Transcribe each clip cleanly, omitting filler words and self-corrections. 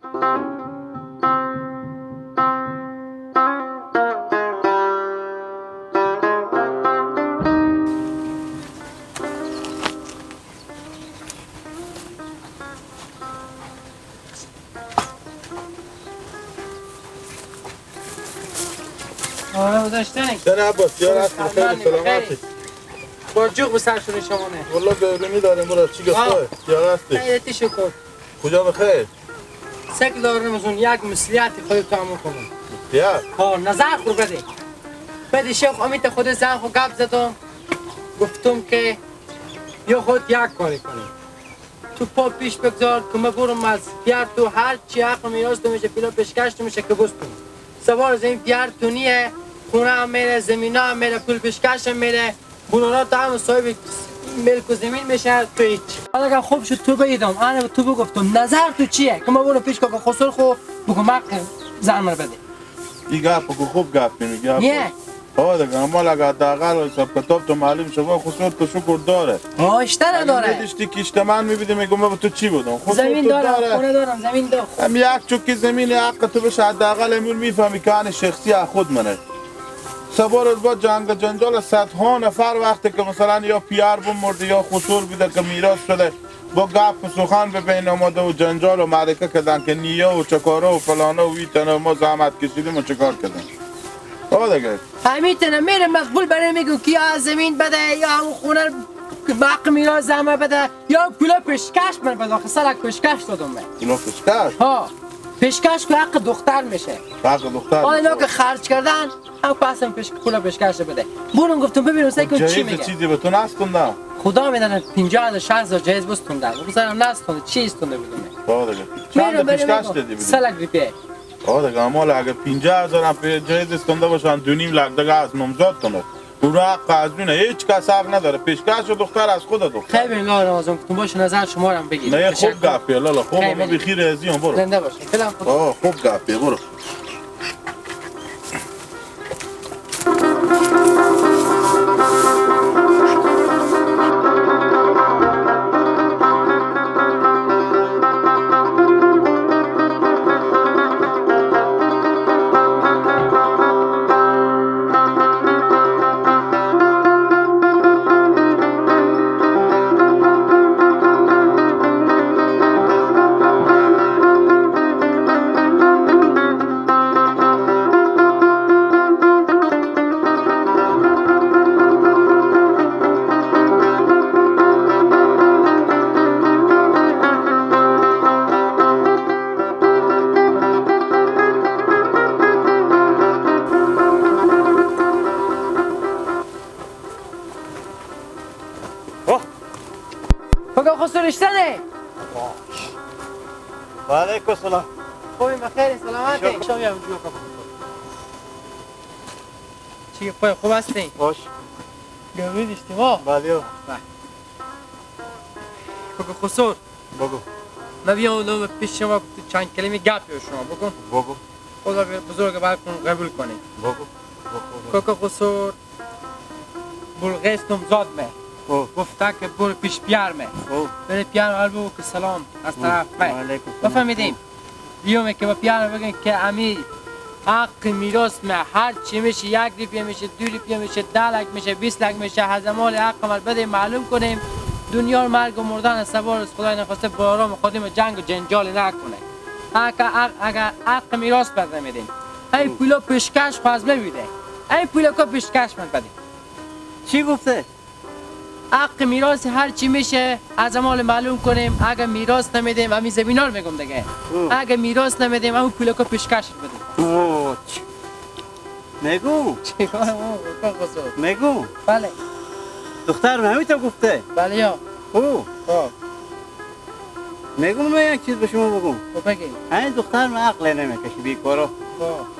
سن عباس یار هستی بخیر سلامتی. با جوغ به سرشون شما نه. والله گرمی داریم برو چی گفته؟ یار هستی. خیلی شکر. کجا بخیر؟ سک دارم ازون یک مسئولیت خودت تحمل کنم. مسئولیت؟ ها نظر خور بده. بده شیخ امید خود زن خو گپ زدم. گفتم که یا خود یک کاری کنی. تو پا پیش بگذار که ما برم از پیار تو هر چی حق میراث تو میشه پیلا پیشکش تو میشه که بستم. سوار از این پیار تو نیه. خونه هم میره، زمین هم میره، پول پیشکش هم میره، بولارات هم صاحب ملک و زمین میشه تو هیچ. حالا خوب شد تو بیدم، انا به تو بگفتم نظر تو چیه؟ که ما برو پیش کاکا خسرو خو بگو مق زن من بده. این گپ کو خوب گپ میگی. نه. ها دیگه اما اگه حداقل حساب کتاب تو معلوم شما خسرو تو شکر داره. ها اشتر نداره. دیدی کشت من میبینی میگم تو چی بودم؟ خسرو زمین دارم، خونه دارم، زمین دارم. هم یک چوکی زمین حق تو بشه حداقل امور میفهمی که ان شخصی خود منه. سوار با جنگ جنجال صدها نفر وقتی که مثلا یا پیار بمرده یا خسور بوده که میراث شده با گپ و سخن به بین آمده و جنجال و معرکه کردن که نیه و چکاره و فلانه و ایتنه ما زحمت کشیدیم و چکار کردن. آه دیگه همیتنه میره مقبول برای میگو که یا زمین بده یا همون خونه حق میراث زحمت بده یا پولا پیشکش من بده. آخه سالک پیشکش دادم من. پولا پیشکش؟ ها پیشکش که حق دختر میشه. حق دختر. حالا اینا که خرج کردن هم پسم پیش پول پیشکش بده. برون گفتم ببینم سعی کن چی میگه. چیزی به تو نستوندم. خدا میدونه 50 60 جایز بستوندم. بزنم نستونده چی استونده بودم. آه دیگه. چند پیشکش دادی بودی؟ 3 لک روپیه. آه دیگه اما اگه 50000 هم جایز استونده باشن 2.5 لک دیگه از نامزاد تونه. اون حق از اونه هیچ کس حق نداره. پیشکش دختر از خود دختر. خیلی الله نوازم گفتم باشه نظر شما رو هم بگید. نه خوب گپی لالا خوب ما بخیر ازیون برو. زنده باشه. فعلا آه خوب گپی برو. وعلیکم السلام. خوبی بخیر سلامتی. شما میام جو کن. چی خوب هستین؟ باش. گرمی داشتیم ها؟ بله. کاکا خسرو. بگو. من بیام پیش شما چند کلمه گپ شما بگو. بگو. خدا بزرگ براتون قبول کنه. بگو. کاکا خسرو بلغیس نامزاد مه. گفته که برو پیش پیار مه. بره پیار حال بگو که سلام از طرف مه. بفهمیدیم. بیومه که با پیار بگن که امی حق میراث مه هر چی میشه 1 روپیه میشه 2 روپیه میشه 10 لک میشه 20 لک میشه هزمال حق مال بده معلوم کنیم. دنیا مرگ و مردن سوار از خدای نخواسته با آرام خودیم جنگ و جنجال نکنه. اگر حق میراث بده میدیم. این پولا پیشکش خو از میده. این پولا که پیشکش من بده. چی گفته؟ حق میراث هر چی میشه از مال معلوم کنیم. اگه میراث نمیدیم همین زمینا رو میگم دیگه. اگه میراث نمیدیم همون پولا که پیشکش بدیم. میگم چیکار میگم بله دختر همینطور گفته. بله یا او میگم من یک چیز به شما بگم. بگید. این دختر من عقل نمیکشه بیکارا.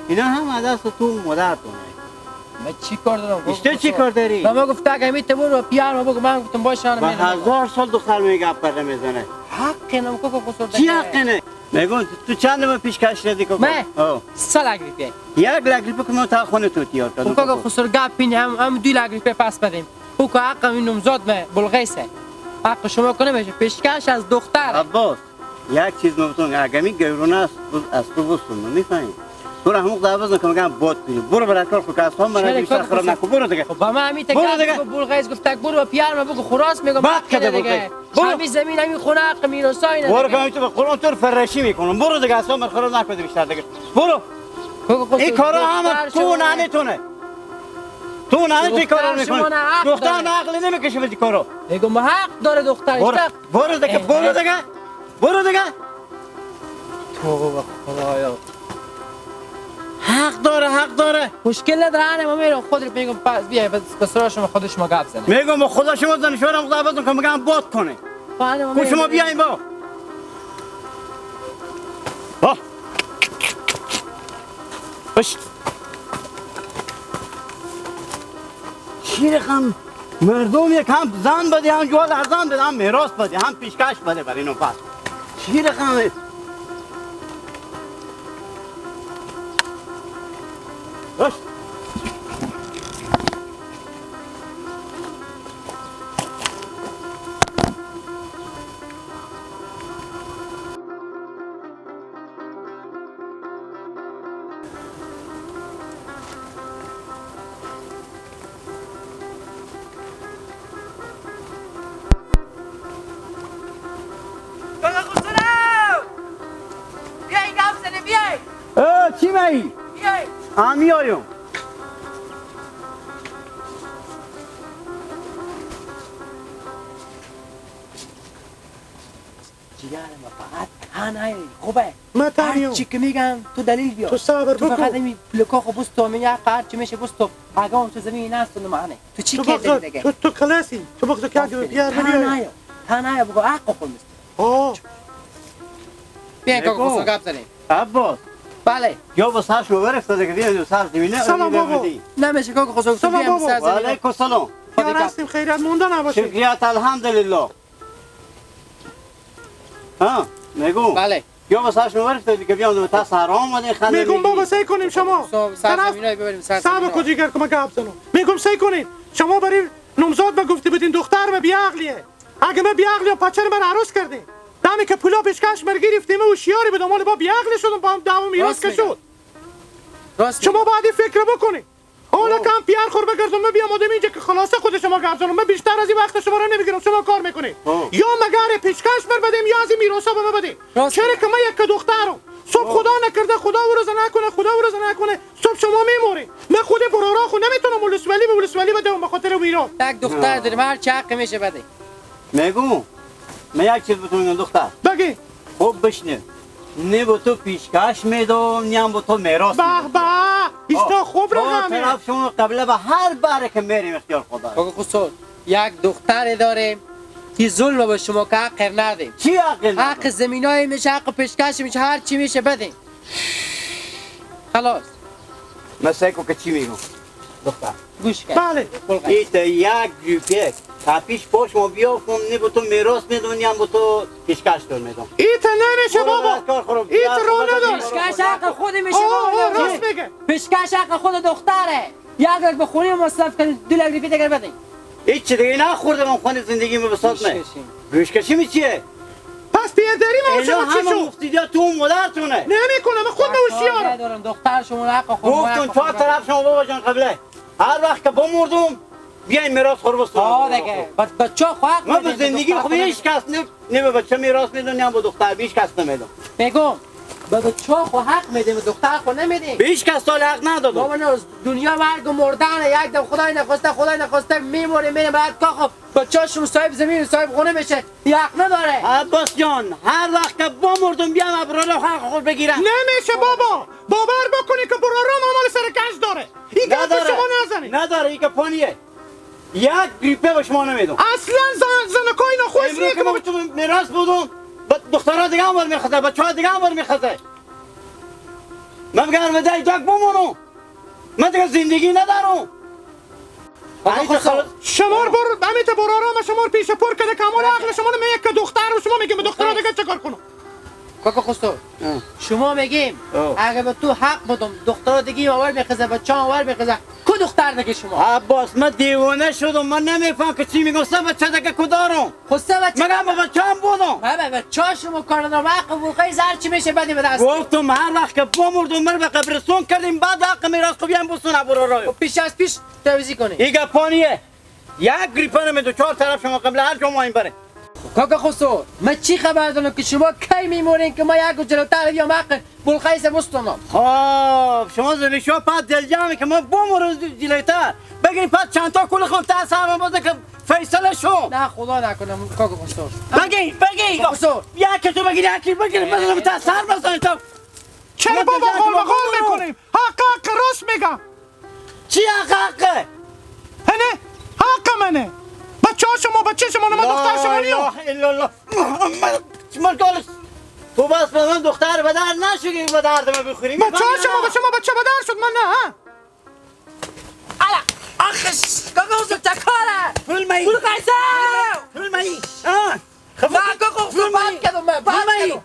اینا هم از دست تو مادرتونه. من چی کار دارم؟ اشته چی کار داری؟ ما گفت اگه همین تبور رو پیار ما بگو من گفتم باشه. من 1000 سال دختر میگه گپ پر میزنه. حق نم کوکو قصور چی حق نه؟ میگم تو چند ما پیش کش ردی کوکو؟ من 3 لک روپیه. 1 لک روپیه که من تا خونه تو تیار کردم. کوکو قصور گپ پین هم 2 لک روپیه پس بدیم. کوکو حق این نامزاد من بلغیسه. حق شما کنه میشه پیشکش از دختر. عباس یک چیز میگم اگه می گرونه است از تو بستم میفهمی تو را همون دعوت نکن میگم باد کنی برو برای کار خود که اصلا من بیشتر خراب نکن برو دیگه. با ما همین تکرار بولغیز گفت برو پیار ما بگو خراس میگم باد کده دیگه. همین زمین همین خونه حق میراث اینه برو که تو به قرآن تو فرشی میکنم برو دیگه اصلا من خراب نکن بیشتر دیگه برو. این کارا همه تو ننه تونه تو ننه تو کارا میکنی دختر عقل نمیکشه به کارا میگم حق داره دخترش. برو دیگه برو دیگه برو دیگه. توبه خدایا حق داره حق داره مشکل نداره. انا ما میرم خود رو میگم پس بیا بس شما خود شما گپ زنه میگم خدا شما زن شورم خدا بزن که میگم باد کنه کو شما بیاین با با باش چی رقم مردم یک هم زن بده هم جوال ارزان بده هم میراث بده هم پیشکش بده برای اینو پس چی رقم باش. چی مایی؟ آمی آیم. جیگر ما فقط تنهایی خوبه. من تنهایم. چی که میگم تو دلیل بیار. تو صبر بکن. تو فقط این پلکا خو بس تو میگه هر چی میشه بس تو اگه تو زمین نیست تو معنی. تو چی کردی دیگه؟ تو کلاسی. تو بگو که بیار تنهایی. تنهایی بگو حق خود نیست. آه. بیا کاکو گپ زنیم. عباس. بله. یا با سرش رو افتاده که بیاید سر زمینه. سلام بابا. نمیشه کاکو خسرو سلام بابا. و علیکم السلام. یار هستیم خیرت مونده نباشه. شکریات الحمدلله. ها میگم. بله. یا با سرش رو افتاده که بیام تا سر اومده خنده. میگم بابا سعی کنیم شما. سر زمینه ببریم سر. صبر کو جیگر که من گپ زنم. میگم سعی کنید شما برای نامزاد ما گفتی بودین دختر ما بی‌عقلیه. اگه من بی‌عقلی پچر من عروس کردین. دمی که پولا پیشکش مر گرفتیم و شیاری بدم مال با بی‌عقل شدم با هم دعوا میراث که شد. شما باید این فکر بکنید. حالا کم پیار خور بگردم من بیام آدم اینجا که خلاصه خود شما گپ زنم. من بیشتر از این وقت شما رو نمیگیرم. شما کار میکنید. یا مگر پیشکش مر بدیم یا از این میراثا به من بدیم. چرا که من یک دخترم. صبح خدا نکرده خدا او روز نکنه خدا او روز نکنه صبح شما میمورید. من خود برارا خو نمیتونم ولسوالی به ولسوالی بدم به خاطر میراث. یک دختر داریم هر چه حق میشه بده. میگم من یک چیز بهتون میگم دختر. بگی. خوب بشنه. نه به تو پیشکش میدم نه به تو میراث. به به ایستا خوب رقمه. طرف شما قبله به هر باره که میریم اختیار خدا. آقا خسرو یک دختر داریم که ظلم به شما که حق ندیم. چی حق ندیم؟ حق زمینای میشه حق پیشکش میشه هر چی میشه بدیم. خلاص. من سعی که چی میگم دختر. گوش کن. بله. ایت یک جوپه تا پیش پاش ما بیافتم نه به تو میراث میدم نه به تو پیشکش تو میدم. ایت نمیشه بابا. ایت رو نداره. پیشکش حق خود میشه بابا. راست میگه. پیشکش حق خود دختره. یک لک به خونه مصرف کن 2 لک روپیه دیگه بدین. هیچ دیگه نخورده من خونه زندگی می بساط نه. گوشکشی می چیه؟ پس پیرداری ما شما چی شد؟ مفتیدیا تو مادرتونه. نمیکنم من خود هوشیارم. ندارم دختر شما حق خود. گفتون چهار طرف شما بابا جان قبله. هر وقت که بمردم بیاین میراث خور بستون. آه دیگه بچه خو حق من به زندگی خو هیچ کس نه به بچه میراث میدم نه به دختر به هیچ کس نمیدم. میگم به بچه خو حق میدیم به دختر خو نمیدیم. به هیچ کس سال حق ندادم. بابا نه دنیا مرگ و مردن یک دم خدای نخواسته خدای نخواسته میموریم میریم بعد کاخ بچه‌شون صاحب زمین صاحب خونه میشه حق نداره. عباس جان هر وقت که بمردم بیام ابرارا حق خود بگیرم. نمیشه بابا باور بکنی که برارا مال سر کش داره. این گپ شما نزنید. نداره این که پانیه. یک گریپه به شما نمیدم. اصلا زنکای ناخوش نیست که ما میراث بودم دخترها دیگه هم بر میخزه بچه‌ها دیگه هم بر میخزه. من میگم به دک بمونم من دیگه زندگی ندارم. شمار بر همیت برارا ما شمار پیش پر کرده کمال عقل شما من یک دختر و شما میگم دخترها دیگه چه کار کنم؟ کاکا خسرو شما میگیم اگه به تو حق بدم دخترها دیگه اول میخزه بچه‌ها اول میخزه کدوم دختر دیگه شما. عباس من دیوانه شدم، من نمیفهم که چی میگم. سه بچه دیگه کدارم؟ خب سه بچه مگه با بچه‌ام بودم؟ من بچه شما کار ندارم. حق بلقیس هر چی میشه بدی به دست. گفتم هر وقت که بمردم من به قبرستون کردیم، بعد حق میراث خو بیام بسونه برو. پیش از پیش توزیع کنی. این گپانیه. یک گریپن می دو چهار طرف شما قبل هر جمعه این بره. کاکا خسرو من چی خبر دارم که شما کی میمورین که ما یک جلوتر بیام حق بلقیس بستونم. خب شما زلیشا پس دل جمعی که ما بموریم جلوتر بگیریم، پس چند تا کل خون تا سر بازه که فیصله شو. نه خدا نکنه کاکا خسرو. بگی بگی خسرو یکی تو بگی یکی بگی بزنم تا سر بزنم تا. چرا بابا قول به قول میکنیم؟ حق حق راست میگم. چی حق حقه؟ هنه حق منه. بچه ها شما بچه شما من دختر شما نیو. لا اله الا الله محمد. تو بس به من دختر به در نشدی به درد من بخوری. بچه ها شما به شما بچه به در شد من نه. ها الا آخش کاکا خسرو تکاره پول مایی پول قیصر پول مایی. نه کاکا خسرو بد کردم من بد کردم.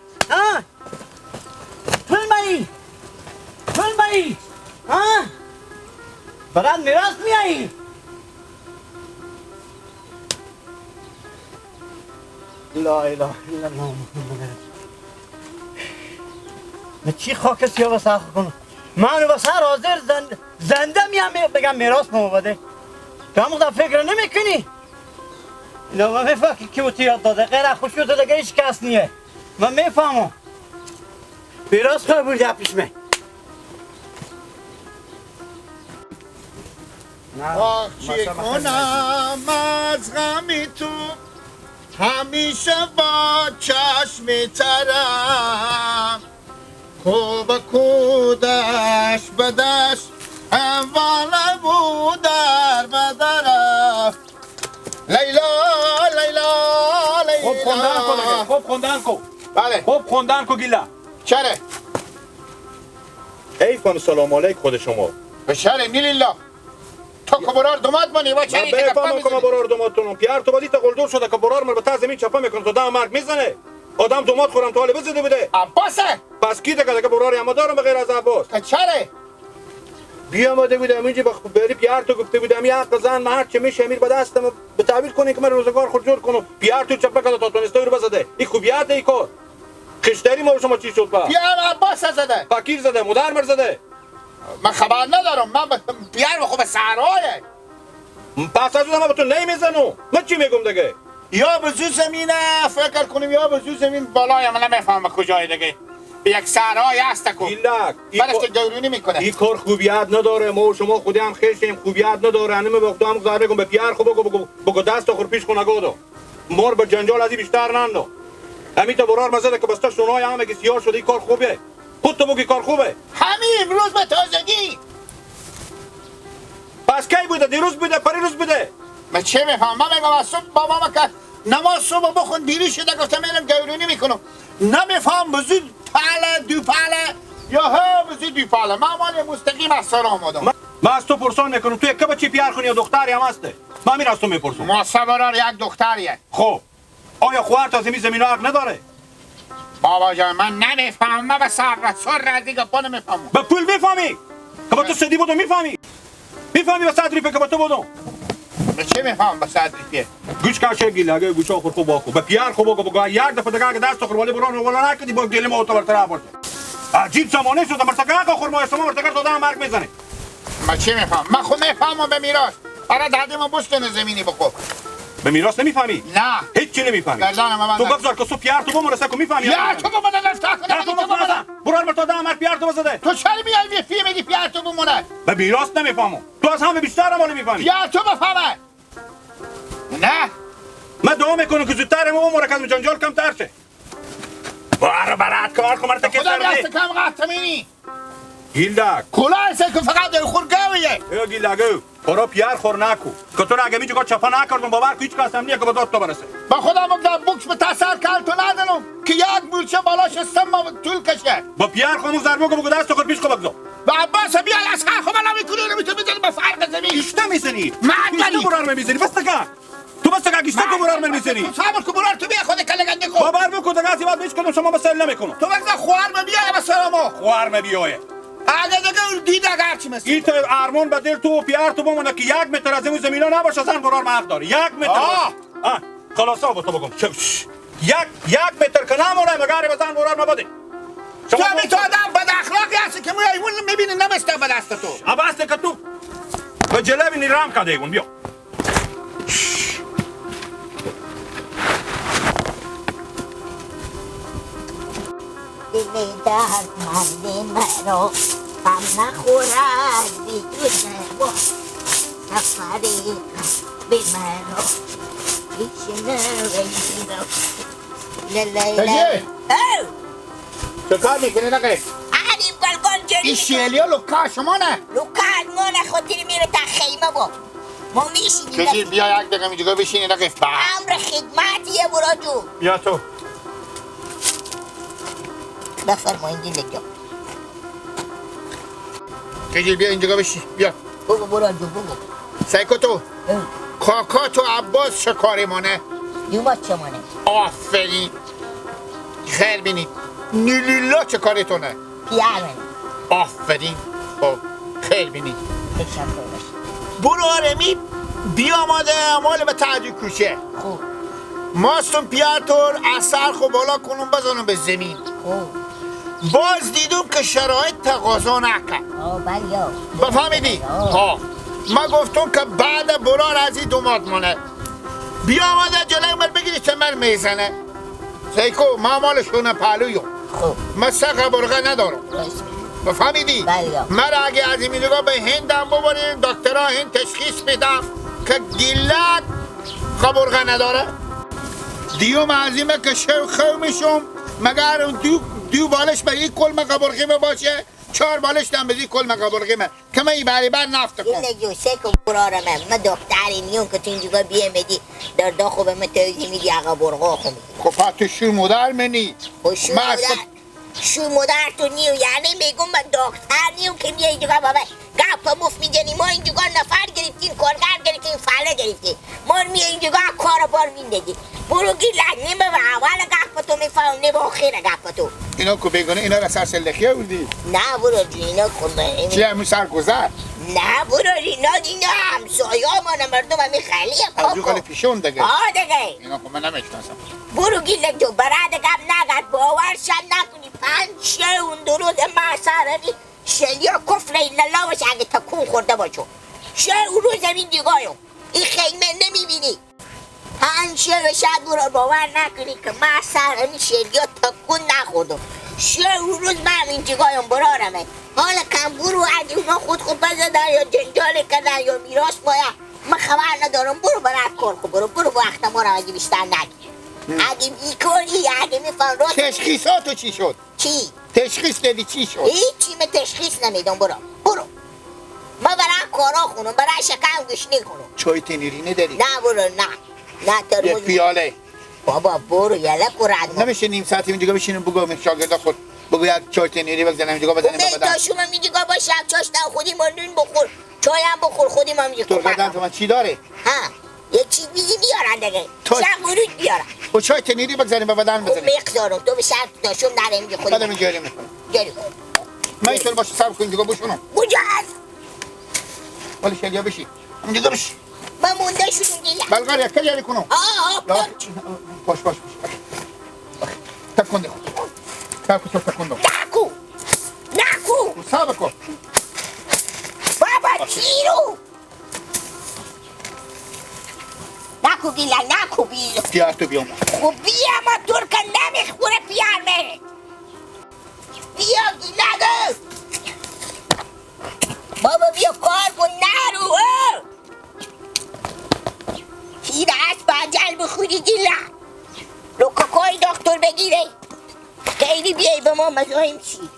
پول مایی پول مایی. فقط میراث میایی. لا اله الا الله محمد. من چی خاک سیاه به سر کنم؟ من به سر حاضر زنده میام بگم میراث ما بده. تو هم فکر نمیکنی؟ اینا من میفهم که کی تو یاد داده، غیر از خوشی تو دیگه هیچ کس نیه. من میفهمم. میراث خواهی بردی پیش من. آخ چی کنم از غمی تو همیشه با چشم ترم، کو به کودش به دست امواله بود در به درف. لیلا لیلا لیلا. خوب خوندن کو دیگه، خوب خوندن کو. بله خوب خوندن کو گیلا. چرا؟ حیف سلام علیک خود شما. به چرا نیلیلا؟ تو که برار دومات منی و چرا من بفهمم که من برار دوماتونم. پیار تو بادی تا قلدر شده که برار من به ته زمین چپه میکنه تو دم مرگ میزنه. آدم دومات خورم تو حال بزده بوده. عباسه پس کی دیگه دیگه براری اما دارم بغیر از عباس. که چرا؟ بیامده بودم اینجا بری پیار تو گفته بودم یه حق زن من هر چه میشه امیر به دستم به تعبیر کنی که من روزگار خود جور کنم. پیار تو چپه کرده تا تونسته رو بزده. این خوبیت ای کار. خشتری ما شما چی شد با؟ پیار عباس زده. فقیر زده، مادر مر زده. من خبر ندارم. من پیار خوب سرایه. پس از اون من به تو نمیزنم. من چی میگم دیگه؟ یا به زو زمینه فکر کنیم یا به زو زمین بالای من نمیفهمم کجای دیگه. یک سرای هست کو. ایلک برش گورونی میکنه. این کار خوبیت نداره. ما و شما خودی هم خشیم خوبیت نداره. انم به خودم ضربه کن به پیار خو بگو بگو بگو دست خور پیش کن نگودو. مار به جنجال ازی بیشتر نندو. همین تا برار مزده که بسته شونای هم که سیاه شده. این کار خوبه. خود تو بگی کار خوبه. همین امروز به تازگی. پس کی بوده؟ دیروز بوده؟ پریروز بوده؟ من چه میفهمم؟ من میگم از صبح بابا ما که نماز صبح بخون دیری شده گفتم میرم گورونی میکنم. نمیفهم بزود پله دو پله یا ها بزود دو پله. من مال مستقیم از سر آمدم. من از تو پرسان میکنم تو یک بچه پیار خونی یا دختری هم هسته؟ من میرم از تو میپرسم. ما سوارار یک دختریه. خب آیا خواهر تا زمین زمین حق نداره؟ بابا جان من نمیفهمم. من به سر سر دیگه پا نمیفهمم. به پول میفهمی؟ که با تو سدی بودم میفهمی؟ میفهمی به صد ریپه که با تو بودم؟ به چه میفهمم به صد ریپه؟ گوش کاشه گیل اگه گوشا خور خوب باخو به پیار خوب بگو بگو یک دفعه دیگه اگه دست خور ولی بران ولا نکردی با گل ما تو برطرف برده. عجیب زمانه شده مرتکه خور ما شما مرتکه تو دم مرگ میزنه. من چه میفهمم؟ من خود میفهمم به میراث. آره دادیم بستون زمینی بخو. به میراث نمیفهمی؟ نه هیچ چی نمیفهمی. تو بگذار که سو پیار تو بمرسه که میفهمی. یا تو بمونه نفتا کنه. تو بمونه. برار مرتا دم مرگ پیار تو بزده. تو چرا میای فی میگی پیار تو بمونه؟ به میراث نمیفهمم. تو از همه بیشتر مال میفهمی. پیار تو بفهمه. نه من دعا میکنم که زودتر ما مرکز جنجال کمتر شه. برو برات کار کن مرتا که خدا دست کم قطمینی. گیلدک کلاه سه که فقط خورگاویه. یا گیلدگو خورا پیار خور نکو که تو را اگه میجا چپا نکردم باور کو هیچ کس هم نیه که به داد تو برسه. با خودم بگذار بوکس به تاثر کار تو ندارم که یک مورچه بالاش سم طول کشه. با پیار خاموش ضربه بگو دست خور پیش خو بگذار. با عباس بیا از هر خو بلا میکنی نمیتونی بزنی به فرق زمین. گیشته میزنی. من تو برار میزنی بس تکا. تو بس تکا گیشته تو برار میزنی. صبر کو برار تو بیا خود کلگنده کو. باور بکن دیگه از بعد هیچ کدوم شما مسائل نمیکنم. تو بگذار خوار من بیا به سلامو. خوار من بیایه. اگه دیگه دید اگر چی مثل این ارمان به دل تو و پیار تو بمونه که 1 متر از این زمینا نباشه زن برار حق داره 1 متر. خلاصا با تو بگم 1 متر که نمونه مگر به زن برار مباده. تو همی تو آدم بد اخلاقی هستی که موی ایوون میبینی نمسته به دست تو. اب هسته که تو به جلوی نیرام کده ایوون بیا. دل دردمند مرا غم نخورد بی تو سفر به مرا چه کار میکنی نقه؟ این بلگان جری این شیلیا لکه شما نه؟ لکه ما نه خاطر میره تا خیمه با ما میشینیم. کشیر بیا یک دقیقه اینجا بشینی نقه. امر خدمتیه برا جو. بیا تو بفرمایین دیگه جان. کشیر بیا اینجا بشین بیا. بگو برا جو بگو. سیکو تو کاکا تو عباس چه کاری مانه؟ دومات چه مانه؟ آفرین خیر بینی. نیلیلا چه کارتونه؟ پیار. آفرین خب خیر بینی. برو آرمی بیاماده مال به تعجیل کوچه. خوب ماستون پیارتور اثر خو بالا کنون بزنون به زمین. خوب باز دیدم که شرایط تقاضا نکرد. بله بفهمیدی؟ ها ما گفتم که بعد برار از این دومات مانه بیاماده جلوی من بگیری چه من میزنه. سیکو ما مالشونه پهلویم. خوب من سه قبرغه ندارم. بفهمیدی؟ بله. من اگه از این نگاه به هندم ببریم دکترها هند تشخیص میدم که گیلت قبرغه نداره. دیوم عظیمه که شو خو میشم مگر اون دو بالش به یک کلمه قبرغه باشه 4 بالش دم به یک کلمه قبرغه که من این بری بر نفت کنم. این جو سیکو برارم من دکتری نیوم که تو اینجا بیامدی در داخل به من توضیح میدی آقا برغا خو میدی. خب تو شو مادر منی. شو مادر تو نیو یعنی میگم من دکتر نیوم که میای اینجا بابا گپ مف میزنی. ما اینجا نفر گرفتیم کارگر گرفتیم فله گرفتیم ما می اینجا کار بار میندازی. برو گیلک نیمه و اول گپ تو میفهم نه با آخر گپ تو. اینا کو بگونه اینا را سر سلخی آوردی؟ نه برو اینا کو چی همون سر گذر؟ نه برو اینا همسایه ما مردم همی خیلیه از خالی پیشون دیگه. آه دیگه اینا خب من نمیشناسم. برو گیلک جو براد گپ نگرد باور شد نکنی 5 شه اون درود ما سرمی شلیا کفر الله باشه اگه تکون خورده باشو. شه اون روز همین دیگایم این خیمه نمیبینی 5 شه شب برو باور نکنی که ما سرمی شلیا تکون نخوردم. شه اون روز من همین دیگایم برارمه. حالا کم برو اگه اونا خود خوب بزدن یا جنجال کردن یا میراث باید من خبر ندارم. برو برای کار خود برو برو وقت ما رو اگه بیشتر نگیر. اگه میکنی اگه میفهم راست. تشخیصاتو چی شد؟ چی؟ تشخیص دادی چی شد؟ هیچی من تشخیص نمیدم. برو برو من برای کارا خونم برای شکم گشنی کنم. چای تنیری نداری؟ نه برو نه نه ترمز یه پیاله بابا برو یله کرد. نمیشه نیم ساعتی اینجا بشینیم بگو شاگردا خود بگو یک چای تنیری بزنم اینجا بزنیم بابا. تا شما اینجا باشه چاش تا خودی ما نون بخور چای هم بخور خودی ما اینجا. تو بدن تو من چی داره؟ ها یه چیز میارن دیگه شب ورود بیارن و چای تنیری بگذاریم به بدن بزنیم. مقدارم تو به شب تا شم نره اینجا خودی بعدم اینجا میکنم. جاری من اینطور باشه صبر کن اینجا بشونم. کجا هست؟ ولی شلیا بشی اینجا بشی. من مونده شدم دیگه. بلغار یک جاری کنم. آه باش باش باش تکون ده تکون تکون ده نکو نکو صبر کن بابا چیرو نکو گیلا نکو بیلا پیار تو بیام. خب بیا ما ترکا نمیخوره پیار من بیا گیلا بابا بیا کار کن نرو تیر اسب عجل بخوری گیلا لوکاکای دکتر بگیره خیلی بیای به ما مزاحم چی.